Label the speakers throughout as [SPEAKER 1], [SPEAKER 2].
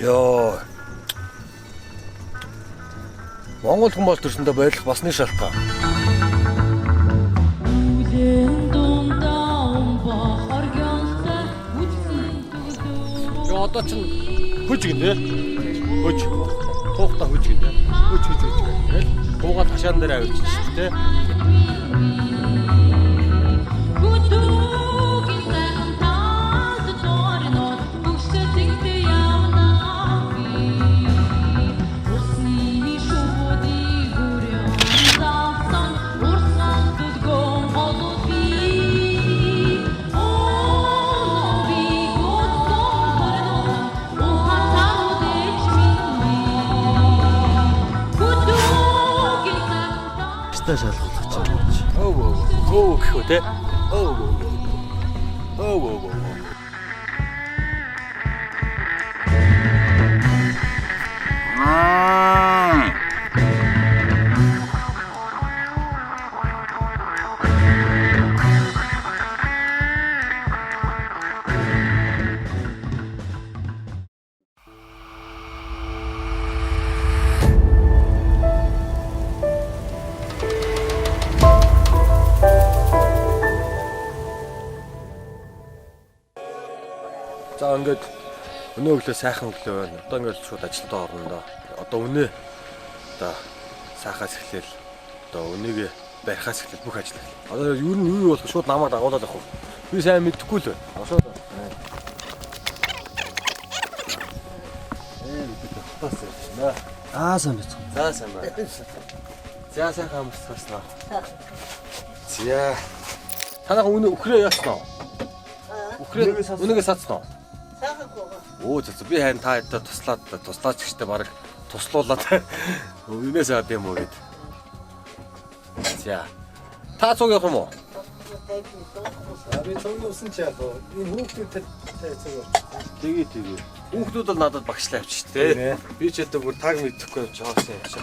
[SPEAKER 1] Йоо. Монгол хүн бол төрсөндөө баярлах бас нэг шалтгаан. Йоо, одоо чинь хөж гинэ. Хөж. Туухта хөж гинэ. Хөж хөж хөж гэх. Тэгэл буугаад хашаан дээр авчиж шүү дээ.
[SPEAKER 2] Ста шалгуулагч юм чи.
[SPEAKER 1] Өө өө өө гэх үү те. Өө өө өө өө өө. За, ингээд өнөө өглөө сайхан өглөө байна. Одоо ингээд шууд ажилдаа орно доо. Одоо өнөө одоо сайхаас эхлээл одоо өнөөгээ барихаас эхлээл бүх ажил эхлэв. Одоо юу нь юу болох шууд намайг дагуулаад авах уу? Би сайн мэдэхгүй л байна. Шууд. Бид хотоос ирж байна.
[SPEAKER 2] Аа, сайн байцгаана.
[SPEAKER 1] За, сайн байна. За, сайхан амарцгаасан. За. Танайх өнөө үхрээ яасан уу? Үхрээ өнөөгээ сацсан уу? Өө, зөө, би харин та хэд туслаад туслаач гэжтэй баг туслуулаад өнөөс аад юм уу гэд. За. Та цуг явах юм уу?
[SPEAKER 2] Би цуг явсан чи яг уу. Энэ хүүхдүүдэд цуг явчих.
[SPEAKER 1] Тэгээ тэгээ. Хүүхдүүд бол надад багшлаа явчих тээ. Би ч одоо бүр таг мэдэхгүй юм чи хоосон юм чи.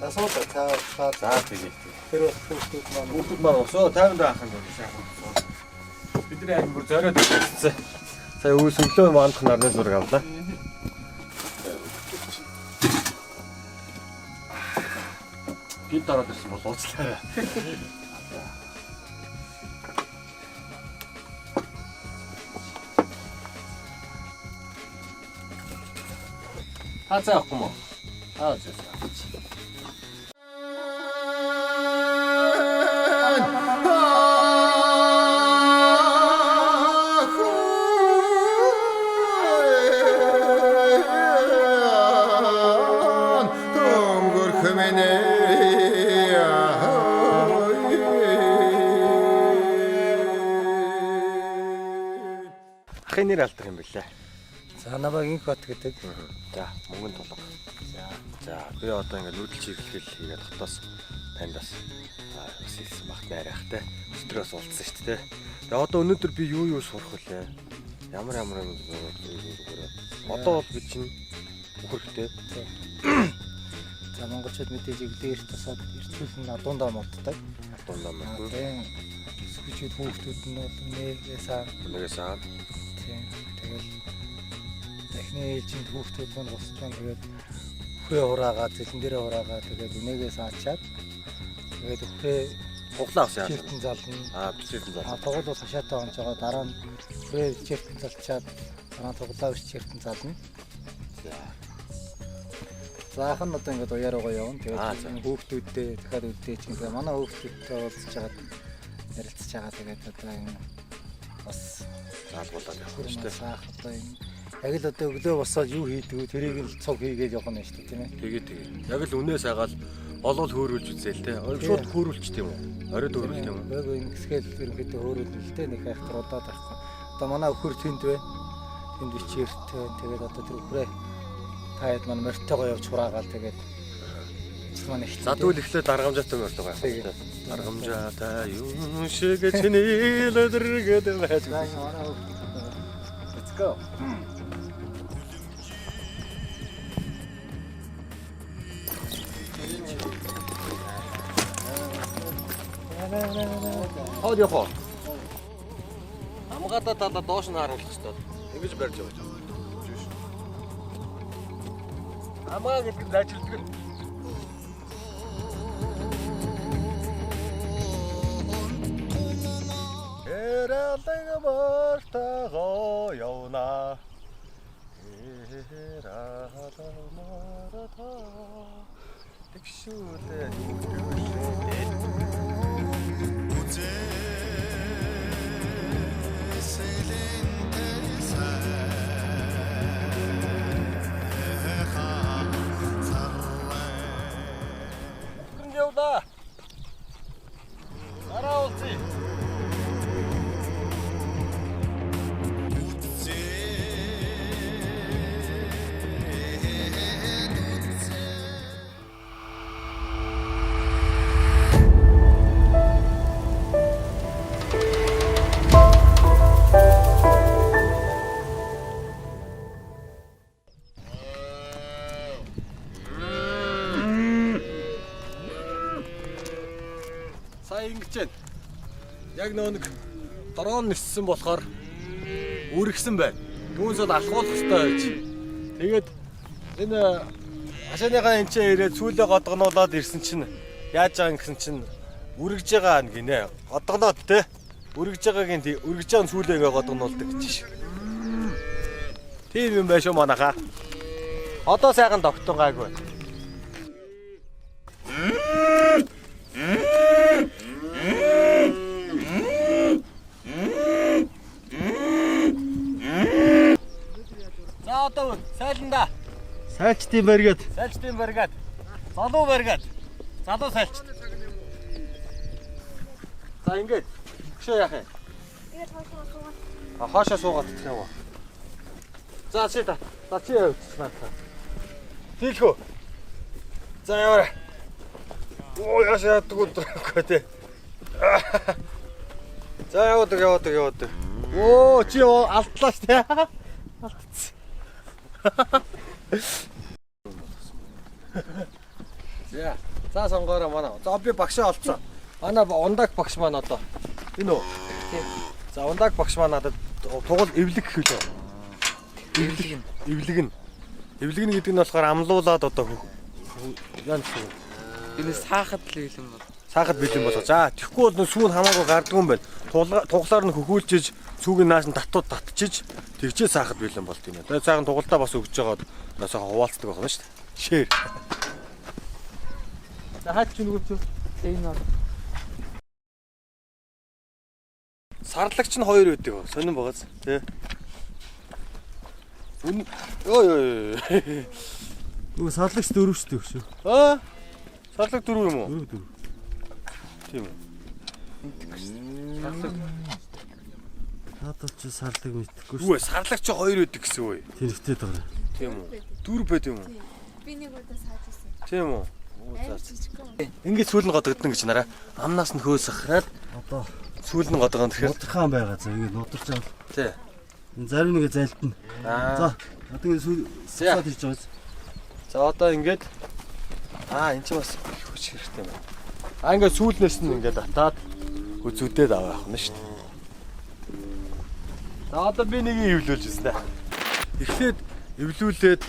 [SPEAKER 2] Асуулаа та та.
[SPEAKER 1] За, тэгээ тэгээ.
[SPEAKER 2] Тэр бас хүүхдүүд маань
[SPEAKER 1] Хүүхдүүд маань усоо 50 дахь юм сайхан усоо. Бидний ангид бүр зориод ирсэн. Сая өвс өглөө мандах нарны зураг авлаа. Гинт ороод ирсэн бол ууцлаарай. Та цаа авахгүй мó? Аа, зөө. Ахын нэр алдаг юм бэлээ.
[SPEAKER 2] За, намайг Инх бат гэдэг.
[SPEAKER 1] За, мөнгөн тулга. За. За, би одоо ингээд нүүдэл чиглэл хийгээд хотоос танд бас бас хэлсэн багт найрах те. Өчтөрөөс уулзсан шүү дээ. Тэгээ одоо өнөөдөр би юу юу сурах вүлээ? Ямар ямар юм зүгээр. Одоо бол би чинь үхрэхтэй.
[SPEAKER 2] За, монголчууд мэдээж өглөө эрт тусаад эртхүүл нь адуундаа моддаг.
[SPEAKER 1] Дундаа мөн.
[SPEAKER 2] Тийм. Өсгөчүүд хүүхдүүд нь бол нээгээсаа
[SPEAKER 1] Нэгээс аа.
[SPEAKER 2] Тийм. Тэгэл эхний ээлжинд хүүхдүүд маань босч байна. Тэгээд үхрээ хураагаа, зэлэн дээрээ хураагаа, тэгээд үнээгээс аачаад тэгээд үхрээ
[SPEAKER 1] Хуглаа ус яа.
[SPEAKER 2] чиртэн зална.
[SPEAKER 1] Аа, бичээдэн
[SPEAKER 2] А
[SPEAKER 1] заа.
[SPEAKER 2] тугал бол хашаатай онж байгаа. Дараа нь үхрээ чиртэн залчаад дараа нь туглаа чиртэн зална.
[SPEAKER 1] За.
[SPEAKER 2] Заах нь одоо ингээд уяа руугаа явна.
[SPEAKER 1] Аа,
[SPEAKER 2] Тэгээд
[SPEAKER 1] за.
[SPEAKER 2] хүүхдүүдтэй дахиад үлдээ чинь тэгээд манай хүүхдүүдтэй уулзж хагаад ярилцж байгаа. Тэгээд одоо энэ бас
[SPEAKER 1] Заалгуулаад явах юм шүү дээ.
[SPEAKER 2] заах одоо энэ яг л одоо өглөө босоод юу хийдэг вэ? Тэрийг л цуг хийгээд явах нь шүү дээ, тийм ээ.
[SPEAKER 1] Тэгээ тэгээ. Яг л үнээс агаал олвол хөөрүүлж үзээл те. Шууд хөөрүүлчих юм уу? Оройд хөөрүүлэх юм уу?
[SPEAKER 2] Бэг ингэсгээл ерөнхийдөө хөөрүүлнэ л дээ, нэг айхтар удаад байхгүй. Одоо манай өхөр тэнд бай. Тэнд бичээртэй байна. Тэгээд одоо тэр өхрөө та хэд маань морьтойгоо явж хураагаал тэгээд ажил маань эхэлнэ.
[SPEAKER 1] За, тэгвэл эхлээд даргамжаатай морьтойгоо явах.
[SPEAKER 2] Тэгээ.
[SPEAKER 1] Даргамжаатай юм шиг чиний лөдөр гэдэг байж.
[SPEAKER 2] За, энэ манай хүүхдүүд. Let's go.
[SPEAKER 1] Хоод явах уу? Амгаадаа талаа доош нь харуулах хэрэгтэй. Ингэж барьж явах. Амгаа гэдэг нь зайчилдаг нь. Эрэлэг мартаго явна. Эрэлэг мартаго тэгшүүлээ нүгэлээ. Үхрэнд явлаа. Дараа уулзъя. Сая ингэж байна. Яг нөө нэг дрон ниссэн болохоор үргэсэн байна. Түүнээс бол алхуулах хэрэгтэй байж. Тэгээд энэ хашааныхаа энэ ч ирээд сүүлээ годгонуулаад ирсэн чинь яаж байгаа юм гэсэн чинь үргэж байгаа нь гинэ. Годгоноод те. Үргэж байгаагийн үргэж байгаа нь сүүлээ ингээ годгонуулдаг гэж шээ. Тийм юм байна шүү манайхаа. Одоо сайхан тогтсон гайгүй. За одоо сайланда.
[SPEAKER 3] Сайлчдын баригад.
[SPEAKER 1] Сайлчдын баригад. Залуу баригад. Залуу сайлчд. За ингээд хөшөө яах юм?
[SPEAKER 4] Тэгээд хоошоо суугаад.
[SPEAKER 1] А хоошоо суугаад идэх юм уу? За чи та. За чи явчих наадах. Дийлхүү. За яваарай. Оо яаш яадаг өдрөхгүй те. За яваадаг яваадаг яваадаг. Оо чи алдлаа штэ. Алдсан. За. За сонгоорой манай. За би багшаа олцсон. Манай ундааг багш маань одоо. Энэ үү?
[SPEAKER 2] Тийм.
[SPEAKER 1] За ундааг багш маань надад тугал эвлэг гэх үлээ.
[SPEAKER 2] Эвлэг нь.
[SPEAKER 1] Эвлэг нь. Эвлэг нь гэдэг нь болохоор амлуулаад одоо яа гэсэн үг.
[SPEAKER 5] Энэ саахад л бэлэн бол.
[SPEAKER 1] Саахад бэлэн болоо. За тэгэхгүй бол сүүн хамаагүй гардгүй юм байна. Туглаар нь хөхүүлжиж сүүг нь нааш нь татууд татчиж тэгчээ саахад бэлэн болт юм. Тэгээ сайхан тугалдаа бас өгж байгаад сайхан хуваалцдаг байна шүү дээ. Шэр. За хаач чи нөгөө чи.
[SPEAKER 5] Энэ бол
[SPEAKER 1] Сарлагч нь хоёр байдаг. Сонин багаз тий. Үн ёо ёо.
[SPEAKER 3] Нөгөө сарлагч дөрөв шүү дээ шүү.
[SPEAKER 1] Аа. Сарлаг дөрөв юм уу?
[SPEAKER 3] Дөрөв дөрөв.
[SPEAKER 1] Тийм үү. Сарлаг.
[SPEAKER 3] Надад чи сарлаг мэдхгүй шүү.
[SPEAKER 1] Юу вэ? Сарлаг чи хоёр байдаг гэсэн үг.
[SPEAKER 3] Тэрэгтэй байгаа.
[SPEAKER 1] Тийм үү? Дөрөв байд юм уу?
[SPEAKER 4] Би нэг удаа сааж ирсэн.
[SPEAKER 1] Тийм үү? Оо за.
[SPEAKER 4] Амар жижигхэн.
[SPEAKER 1] Ингээд сүүл нь годогдно гэж нараа. Амнаас нь хөөс ахраад
[SPEAKER 3] Одоо
[SPEAKER 1] сүүл нь годогно тэгэхээр.
[SPEAKER 3] нудрахаан байгаа за ингээд нударч авал.
[SPEAKER 1] Тий.
[SPEAKER 3] Энэ зарим нэгэ зайлтна.
[SPEAKER 1] Аа.
[SPEAKER 3] За одоо ингээд сүүл саад ирж байгаа.
[SPEAKER 1] За одоо ингээд аа энэ чинь бас их хүч хэрэгтэй байна. Аа ингээд сүүлнээс нь ингээд татаад үзүүдээд аваа явах нь шүү дээ. За одоо би нэг юм эвлүүлж ирсэн дээ. Эхлээд эвлүүлээд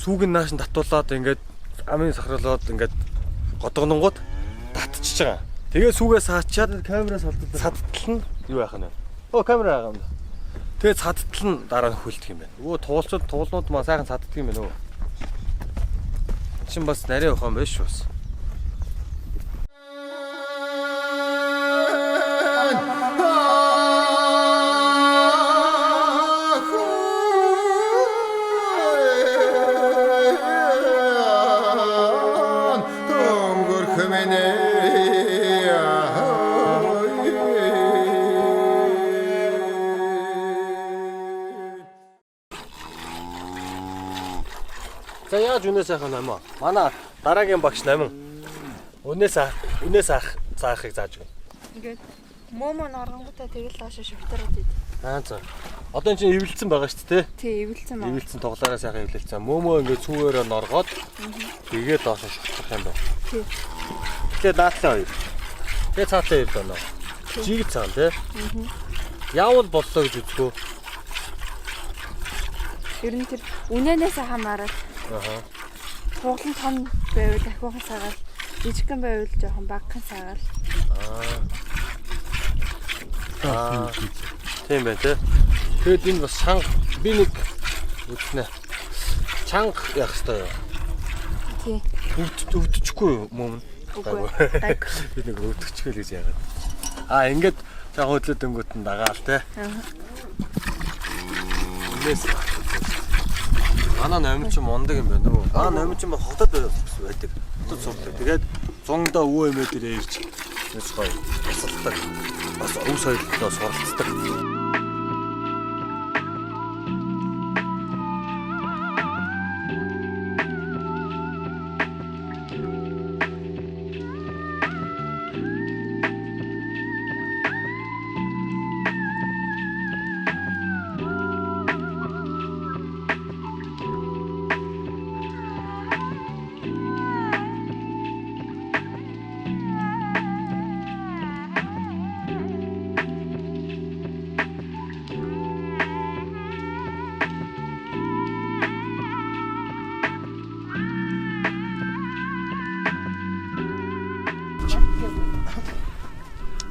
[SPEAKER 1] сүүг нь нааш нь татуулаад ингээд амын сахруулаад ингээд годогнонгууд татчихж байгаа. Тэгээ сүүгээ саачаад
[SPEAKER 3] Камераас холддог.
[SPEAKER 1] цадтал нь юу яах нь вэ? Оо камера байгаа юм да. Тэгээ цадтал нь дараа нь хөлдөх юм байна. Өө туулчууд туулнууд маа сайхан цаддаг юм байна өө. Чин бас нарийн ухаан байж шүү бас. За яаж үнэ сайхан намаа? Манай дараагийн багш намын үнээс үнээс ах заахыг зааж өгнө.
[SPEAKER 4] Ингээд мөөмөө норгонгуудаа тэгэл доошо шувтараад идэв.
[SPEAKER 1] Аа за. Одоо эн чинь эвлэлсэн байгаа шүү дээ.
[SPEAKER 4] Тий, эвэлсэн маа.
[SPEAKER 1] Эвлэлсэн тоглоороо сайхан эвлэлсэн. Мөөмөө ингээд цүүгээрээ норгоод тэгээд доошо шувтах юм байна.
[SPEAKER 4] Тий.
[SPEAKER 1] Тэгэхээр наадлаа хоёр. Тэгээ цаатлаа хоёр доноо. Жиг цаан тий. Яавал боллоо гэж үзэх үү?
[SPEAKER 4] Ер нь тэр үнэнээс хамаарал.
[SPEAKER 1] Аха.
[SPEAKER 4] Туглан том байвал ахиухан саагаал, жижигхэн байвал жоохон багахан саагаал.
[SPEAKER 1] Аа. Тийм байна те. Тэгэд энэ бас чанга би нэг үзнэ. Чанга яах ёстой юу?
[SPEAKER 4] Тий.
[SPEAKER 1] Өвдчихгүй юу мөн?
[SPEAKER 4] Үгүй. Гайг.
[SPEAKER 1] Би нэг өвдчихгүй л гэж яагаад. Аа ингээд цаа хөдлөө дөнгөт нь дагаал те.
[SPEAKER 4] Аа.
[SPEAKER 1] Энэс манай номин ч мундаг юм байна уу? Манай номин ч хотод байдаг. Хотод сурдаг. Тэгээд зундаа өвөө эмээ дээр ирж нэс гоё тасалдаг. Бас өв соёлтой суралцдаг.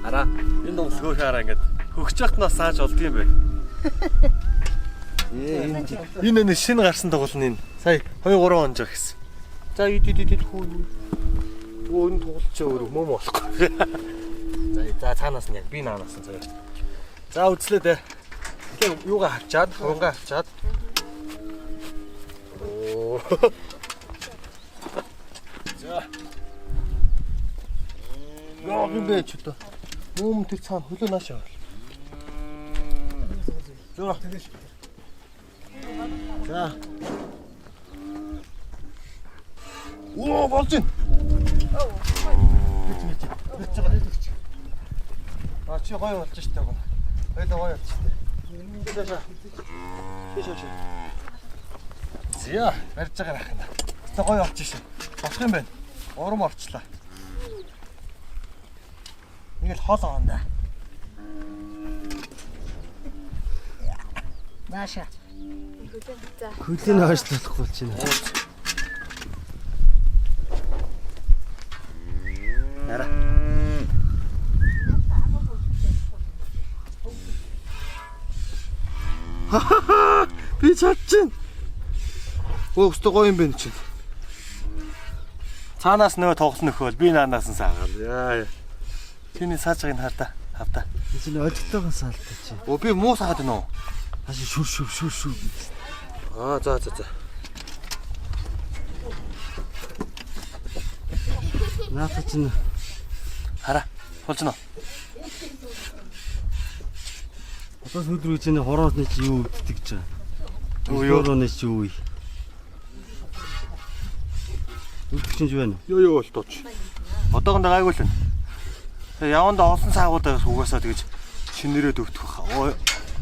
[SPEAKER 1] Араа энэ дугуй хөөх хараа ингээд хөгч яхад нас сааж болдго юм байна.
[SPEAKER 3] Ээ энэ
[SPEAKER 1] Энэ нэг шинэ гарсан дугуйл нь энэ. Сая 2 3 он жоо гэсэн. За ид ид ид хүү. Өө энэ тугуул чи өөр мөм болохгүй. За за цаанаас нь яг би наанаас нь заяа. За үзлээ дээ. Тэгээ юугаа авчаад, хурунгаа авчаад. Оо. За. Яа юм бэ ч одоо. Мөм тэр цаана хөлөө нааш явал. За. За. Оо болж байна. Бич бич. Бич байгаа бич. А чи гоё болж штэ гоо. Хоёлоо гоё болж штэ. Шээ шээ. Шээ шээ. Зя барьж байгаа рах юм. Тэ гоё болж шээ. Болох юм байна. Урам орчлаа. Нэг л хол агаан да.
[SPEAKER 2] Нааша.
[SPEAKER 4] За.
[SPEAKER 3] хөлөө хойшлуулахгүй бол чинь.
[SPEAKER 1] Араа. Би чадчихна. Өө өстө гоё юм байна чинь. Цаанаас нөгөө тоглосон нөхөө бол би наанаас нь саагаал. Яа. Чиний сааж байгааг нь хар та. Хавта.
[SPEAKER 3] Энэ чинь олигтойгоо саалтай чи.
[SPEAKER 1] Өө би муу саад байна уу?
[SPEAKER 3] Хаши шүр шүр шүр шүр.
[SPEAKER 1] Аа за за за.
[SPEAKER 3] Наата чинь
[SPEAKER 1] Хараа. Болж гинөө.
[SPEAKER 3] одоо сүүл рүү чинь хороосны чи юу өвддөг гэж байгаа.
[SPEAKER 1] Өө юу?
[SPEAKER 3] Хороосны чи юу вэ? Өвдөх чинь юу байна?
[SPEAKER 1] Юу юу болтооч. Одоохондоо гайгүй л байна. Тэгээ явандаа олон саагууд байгаас угаасаа тэгэж шинээрээ дөвдөх баха. Ой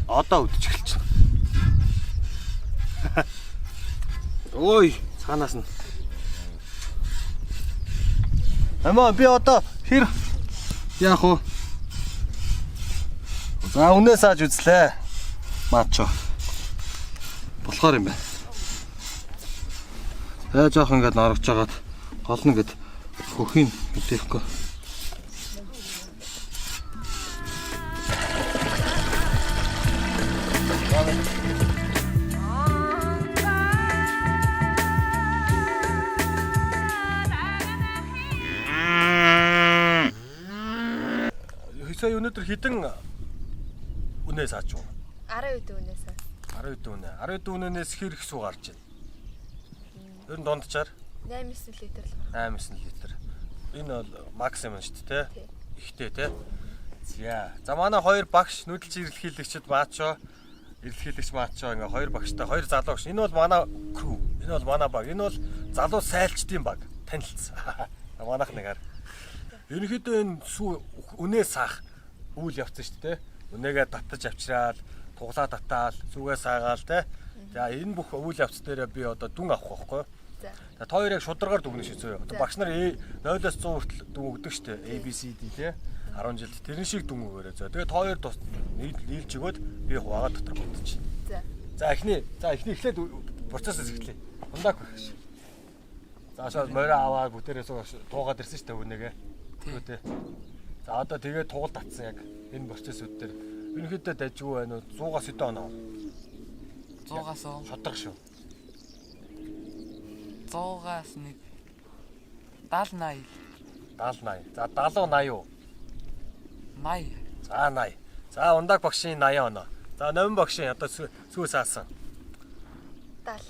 [SPEAKER 1] одоо өвдөж эхэлж байна. Ой цаанаас нь. Амаа би одоо хэр яах вэ? За үнээ сааж үзлээ. Мачо. Болохоор юм байна. Тэгээ жоох ингээд норогч жагаад гол нь ингээд хөхийг мэдээхгүй. Сая өнөөдөр хэдэн үнээ саач уу?
[SPEAKER 4] 12 дүүнээс.
[SPEAKER 1] 12 үнэ. 12 үнээс хэр их суу гарч байна? Ер нь дунджаар
[SPEAKER 4] 8-9 литр л.
[SPEAKER 1] 8-9 литр. Энэ бол максимум шүү дээ, тэ?
[SPEAKER 4] Тий.
[SPEAKER 1] Ихтэй, тэ? За. За манай хоёр багш нүүдэлч эрэлхийлэгчд Маачо, эрэлхийлэгч Маачо ингээ хоёр багштай, хоёр залуу багш. Энэ бол манай crew. Энэ бол манай баг. Энэ бол залуу сайлчдын баг. Танилцсан. Манайх нэг хар. Ерөнхийдөө энэ сүү үнээ саах үйл явц шүү дээ. Үнээгээ татаж авчраал, туглаа татаал, сүгээ саагаал тэ. За энэ бүх үйл явц дээрээ би одоо дүн авах байхгүй юу?
[SPEAKER 4] За.
[SPEAKER 1] За та хоёр яг шударгаар дүгнэ шүү зөө. Одоо
[SPEAKER 4] За.
[SPEAKER 1] багш нар 0-оос 100 хүртэл дүн өгдөг шүү дээ. A B C D тий. 10 жилд тэрэн шиг дүн өгөөрэй зөө. Тэгээ та хоёр тус нийлж өгөөд би хуваагаа дотор бодчих.
[SPEAKER 4] За.
[SPEAKER 1] За эхний эхлээд процессээс эхлэе. Ундааг байх шээ. За шууд морио аваад бүгдээрээ туугаад ирсэн шүү дээ үнэгээ. Тий. За одоо тэгээд тугалд татсан яг энэ процессууд дээр ерөнхийдөө дажгүй байна уу? 100-аас хэдэн оноо?
[SPEAKER 5] 100-аас уу?
[SPEAKER 1] Шудраг шүү.
[SPEAKER 5] 100-аас нэг 70 80.
[SPEAKER 1] 70 80. За 70 80 юу?
[SPEAKER 5] 80.
[SPEAKER 1] За 80. За ундааг багшийн 80 оноо. За номин багшийн одоо сүү саасан.
[SPEAKER 4] 70.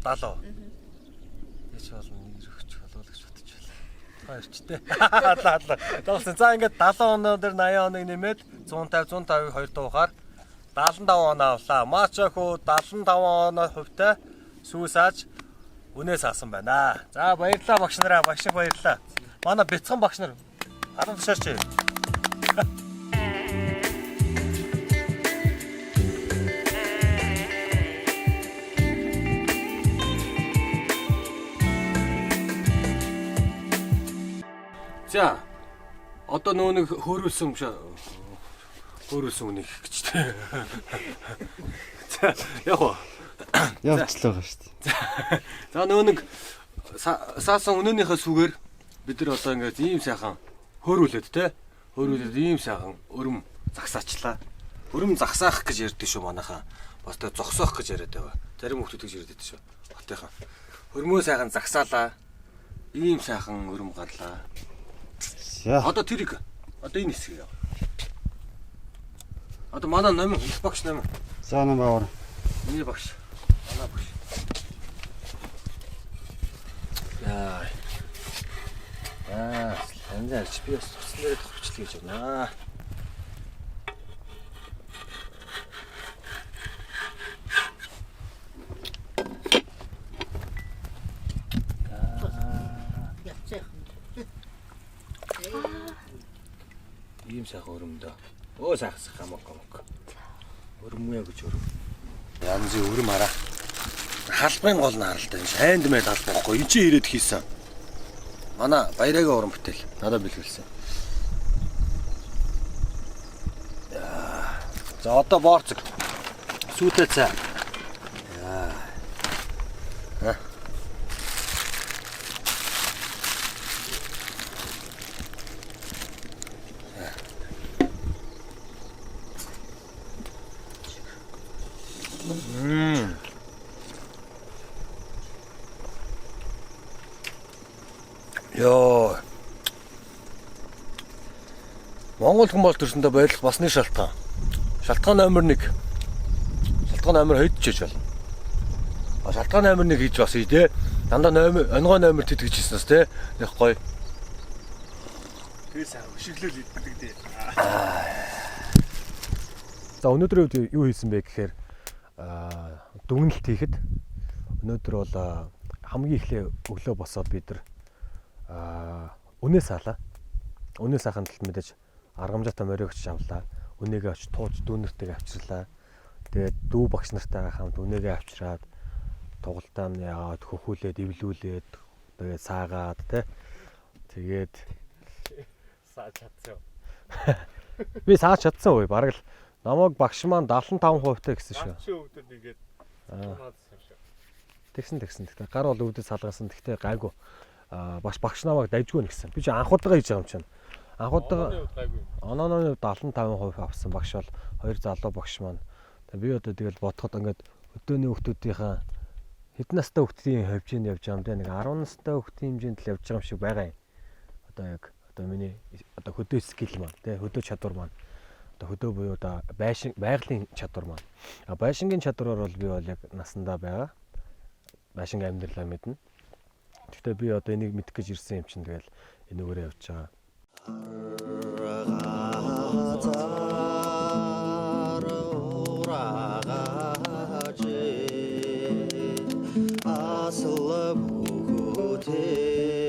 [SPEAKER 1] 70. Яч болно нэрхч болов гэж бодож байна. Та ирчтэй. Алаа. Тоглосон. За ингээд 70 оноо дээр 80 оног нэмээд 150 150-ыг 2 дуухаар 75 оноо авлаа. Маачаху 75 оноо хувьтай сүү сааж үнээ саасан байна. За баярлалаа багш нараа. Багш баярлалаа. Манай бяцхан багш нар харан тушаарч. За одоо нөө нэг хөөрүүлсэн биш хөөрүүлсэн үнийг гэж тэ. За яг уу.
[SPEAKER 3] Явчлаа байгаа шүү дээ.
[SPEAKER 1] За нөө нэг саасан өнөөнийхөө сүгээр бид нар одоо ингээд ийм сайхан хөөрүүлээд те. Хөөрүүлээд ийм сайхан өрөм загсаачлаа. Өрөм загсаах гэж ярьдаг шүү манайхаа. Бас тэ зогсоох гэж яриад байгаа. Зарим хүмүүс тэгж яриад байдаг шүү. Хотынхаа. Хөрмөө сайхан загсаалаа. Ийм сайхан өрөм гарлаа.
[SPEAKER 3] За.
[SPEAKER 1] Одоо тэрийг одоо энэ хэсгийг яв. Одоо манай номин их багш номин.
[SPEAKER 3] За нам баавар.
[SPEAKER 1] Миний багш. Манай багш. Яа. Аа, таньж би бас туцсан дээр товчлоо гэж байна. Ийм сайхан өрөмдөө. Өө сайхан хамаг хамаг. Өрөмөө гэж өрөм. Янзын өрөм хараа. Халбын гол нь харалтай. Энэ шайнд мэд албахгүй. Байхгүй. Энд чи ирээд хийсэн. Манай баярагийн уран бүтээл. Надад бэлгэлсэн. За одоо боорцог. Сүүтэй цай. Яа. Йоо. Монгол хүн бол төрсөндөө баярлах бас нэг шалтгаан. Шалтгаан номер 1. Шалтгаан номер 2 ч хийж болно. А шалтгаан номер 1 хийж бас хий те. Дандаа номер онгой номер тэт гэж хийснээс те. Нэг гоё.
[SPEAKER 6] Тэгээ сайн өшөглөл иддэг дээ.
[SPEAKER 1] За өнөөдрийн үед юу хийсэн бэ гэхээр дүгнэлт хийхэд өнөөдөр бол хамгийн эхлээ өглөө босоод бид нар үнээ саалаа. Үнээ саахын тулд мэдээж аргамжаатай мориог очиж авлаа. Үнээгээ очиж тууж дүүнэртэйгээ авчирлаа. Тэгээд дүү багш нартайгаа хамт үнээгээ авчираад тугалтаа нь яагаад хөхүүлээд эвлүүлээд тэгээд саагаад тэ. Тэгээд
[SPEAKER 6] Сааж чадсан юм.
[SPEAKER 1] би сааж чадсан үе бараг л намайг багш маань 75% та гэсэн шүү.
[SPEAKER 6] Чи өвдөд нэгээд наадсан юм шиг.
[SPEAKER 1] Тэгсэн. Тэгтээ гар бол өвдөд салгасан. Тэгтээ гайгүй. Багш намайг дайжгүй нэгсэн. Би чи анхудаага хийж байгаа юм чинь. Анхудаага онооны 75% авсан багш бол хоёр залуу багш маань. Тэгээ би одоо тэгэл бодоход ингээд өдөөний хүүхдүүдийнхээ хэдэн настай хүүхдийн хөвжинд явж байгаа юм те. Нэг 10 настай хүүхдийн хэмжээнд л явж байгаа юм шиг байгаа юм. Одоо яг одоо миний одоо хөдөө скил маань те, хөдөө чадвар маань. Одоо хөдөө буюу одоо байгалийн чадвар маань. А байшингийн чадвараар бол би бол яг насандаа байгаа. Байшингийн амьдралаа мэднэ. Гэхдээ би одоо энийг мэдэх гэж ирсэн юм чинь тэгэл энүүгээрээ явж байгаа.
[SPEAKER 3] Асыл бүхөтэй.